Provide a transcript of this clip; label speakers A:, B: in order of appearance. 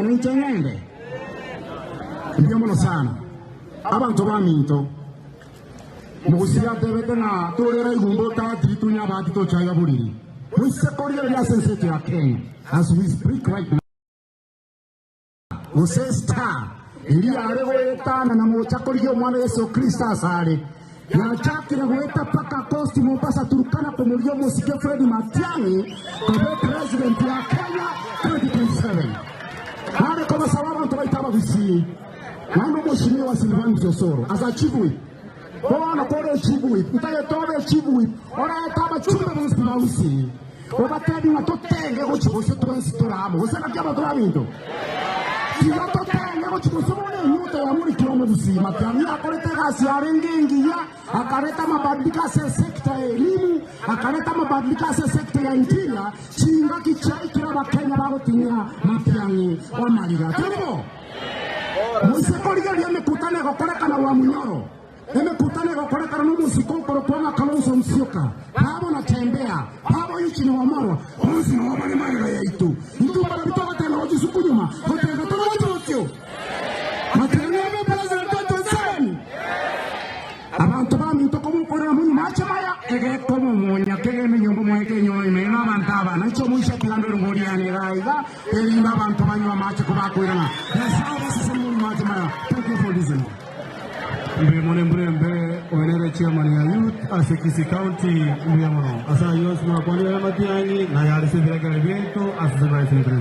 A: mono inche ng'ende? Mbuya mono sana, abanto baminto. Mogusii atebete ng'a torera igumba otatiri tunya abati tochaya boriri. Moise korigereria ase ense eto ya Kenya as we speak right now. Gose star eria yare goetana na mocha korigia omwana Yeso Kristo asare, yachakire goeta paka Coast, Mombasa, Turkana komorigia omosike Fred Matiang'i koba epresident ya Kenya 2027. Nare kobasaba abanto baito abagusii naende omoshimiwa Silvanus Osoro as a chief whip bono kore echief whip ntagete obe echief whip orete abachumbe bonsi ba Gusii obatebi ng'a totenge gochia bosio twensi tore amo gose naki abanto baminto tiga totenge gochia bosio bono enyuto yamorikire omogusii Matiang'i akorete egasi yarenge engiya akareta amabadiliko ase esector ya elimu akareta amabadiliko ase esector ya interior chingaki chiaikire abakenya bagotinyia Matiang'i omariga tari bo? Moise korigereria emekutano egokorekana Rwamunyoro, emekutano egokorekana nomosike okorokwa ng'a Kalonzo Musyoka, babo na Tembea, babo Eugene Wamalwa, bonsi nabo bare magega yaito. Intwe mbarabwo togotenga gochia isuku nyuma, gotenga tore gochia bosio. Matiang'i abe president 2027. Abanto baminto komokorera monyuma ache maya, egekomomonya kegende nyomba mwaye kenyoe ime nabanto aba. Nainche omoisia tigande orongori yane iga iga. Erinde abanto banywe amache kobakoirana. Nyasae obasesenie monywe amache maya. Thank you for listening.
B: Mbuya mono embura embe oyo nere chairman ya youth ase Kisii County mbuya mono ase ayio onsi mwakwanire na amatiang'i na ayarese ebirengererio biaito ase Surprise Interest.